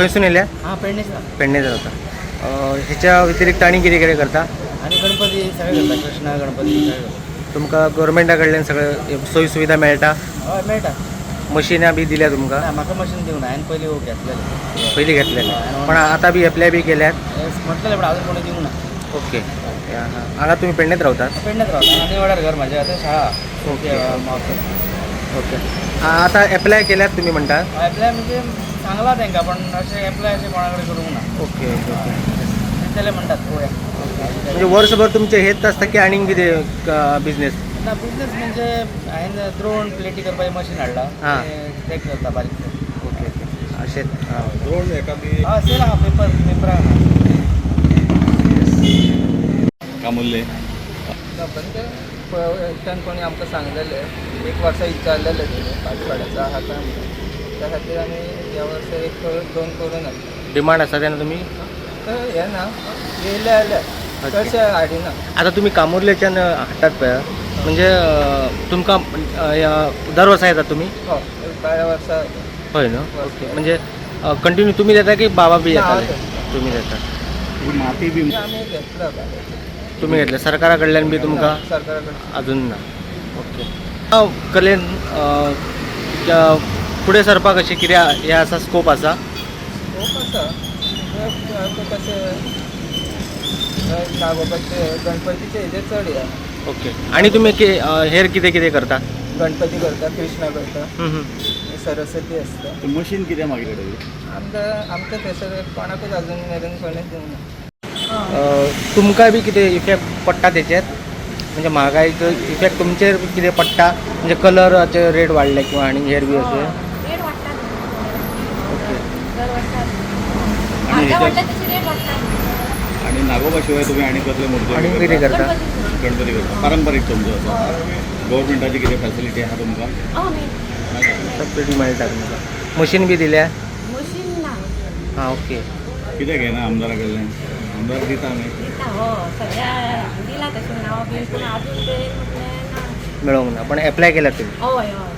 खंयसून येयल्या? हां, पेडणेच. पेडणे रावता. हेच्या व्यतिरिक्त आनी कितें कितें करता? आनी गणपती सगळे करता, कृष्णा गणपती सगळे करता. तुमकां गव्हर्मेंटा कडल्यान सगळें सोयी सुविधा मेळटा? हय, मेळटा. मशिनां बी दिल्या तुमकां? ना, म्हाका मशीन दिवना. हांवें पयलीं घेतलेलें. पयलीं घेतलेलें, पण आतां बी एप्लाय बी केल्यात? म्हटलेलें, पण अजून कोणी दिवंक ना. ओके, हां, हांगा तुमी पेडणेच रावतात? पेडण्यात रावता आनी वाड्यार घर म्हाजें, आतां शाळा. ओके ओके आतां एप्लाय केल्यात तुमी म्हणटा? एप्लाय म्हणजे सांगलां तांकां, पण अशें एप्लाय अशें कोणा कडेन करूंक ना. ओके ओके दितले म्हणटात, पळोवया. म्हणजे वर्सभर तुमचें हेच आसता की आनीक कितें बिजनेस? ना, बिजनेस म्हणजे हांवें द्रोण प्लेटी करपाचें मशीन हाडलां. तें करता बारीक. ओके ओके अशें. द्रोण एका बी? हय, सेल आहा, पेपर पेपर आहा. कामुल्ले. पण ते एकट्यान कोणी आमकां सांगलेलें, एक वर्सा विचारलेलें तेणी, पाटवाड्याचो आहा काय म्हणून. त्या खातीर आमी ह्या वर्सा एक दोन करून हाडले. डिमांड आसा तेन्ना तुमी तर हें ना, येयले जाल्यार चडशे हाडिना. आतां तुमी कामुर्लेच्यान हाडटात पळय, म्हणजे तुमकां दर वर्सा येतात तुमी? हय, 12 वर्सां. हय न्हू? ओके, म्हणजे कंटिन्यू तुमी येता की बाबा बी ना, येताले? हांव. तुमी येता. माती बी? आमी घेतला भाड्याचेर. तुमी घेतले. सरकारा कडल्यान बी तुमकां? सरकारा कडसून. अजून ना. ओके, कलेन फुडें सरपाक अशें कितें हें आसा, स्कोप आसा? स्कोप आसा. ते आतां कशें, नागोबाचे गणपतीचे हेजेर चड हे आहा. ओके, आनी तुमी हेर कितें कितें करता? गणपती करता, कृष्णा करता, हम्म, हम्म. सरस्वती आसता. मशीन कितें मागीर कडेन? आमकां आमच्या थंयसर कोणाकूच अजून मेरेन कोणेच दिवंक ना. तुमकां बी कितें इफेक्ट पडटा तेचेर? म्हणजे म्हारगायेचो इफेक्ट तुमचेर कितें पडटा? म्हणजे कलराचे रेट वाडले किंवा आनी हेर बी अशें? रेट वाडटा. ओके. दर वर्सा आणि म्हारगाय ह्याच्यात वाडटा तशी रेट वाडटा. आणि नागोबा शिवाय तुम्ही आणि कसले मूर्ती? आनी कितें करता? गणपती. गणपती करता. पारंपरीक तुमचो आसा. गव्हर्मेंटाची कितें फॅसिलिटी आहा तुमकां? हय, मेळटा. सबसिडी मेळटा तुमकां? मशीन बी दिल्या? मशीन ना. हां, ओके. कितें घेना आमदारा कडल्यान? आमदार दिता न्ही? दिता हो, सगळ्या दिला तशें नांव बी, पूण अजून मेरेन म्हटलें ना. मेळोंक ना, पण एप्लाय केल्या तुमी? हय हय.